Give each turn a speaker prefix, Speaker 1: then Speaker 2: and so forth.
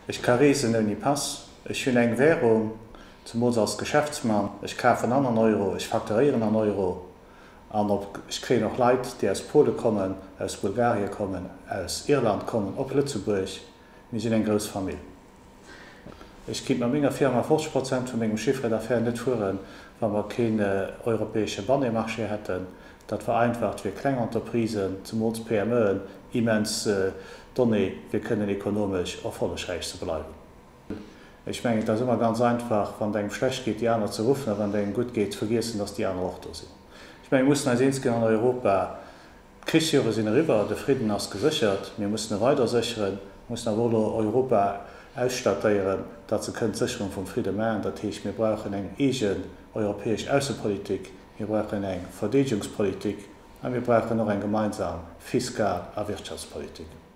Speaker 1: Ech ka reesen ouni Pass. Ech hunn eng Währung, zemools als Geschäftsmann. Ech kafen an an Euro, ech facturéieren an Euro. An op, ech kréien och Leit, déi aus Pole kommen, aus Bulgarie kommen, aus Irland kommen, op Lëtzebuerg. Mir sinn eng grouss Famill. Ech kinnt mat menger Firma 50 Prozent vu mengem Chiffre d'affaires net fueren, wa mer keen europäesche Bannemarché hätten. Dat vereinfacht fir kleng Entreprisen, zemools PMEen, immens d'Donnée, fir kënnen ekonomesch erfollegräich ze bleiwen. Ech mengen, et ass ëmmer ganz einfach, wann et engem schlecht geet, déi aner ze ruffen, a wann et engem gutt geet, ze vergiessen, dass déi aner och do sinn. Ech mengen, mir mussen eis eens ginn an Europa, D'Krichsjore sinn eriwwer, de Fridden ass geséchert, mir mussen e weider sécheren, mussen awer och elo Europa ausstattéieren, datt se kënnen d'Sécherung vum Fridde maachen. Dat heescht, mir brauchen eng eegen europäesch Aussepolitik, mir brauchen eng Verdeedegungspolitik a mir brauchen och eng gemeinsam Fiskal a Wirtschaftspolitik.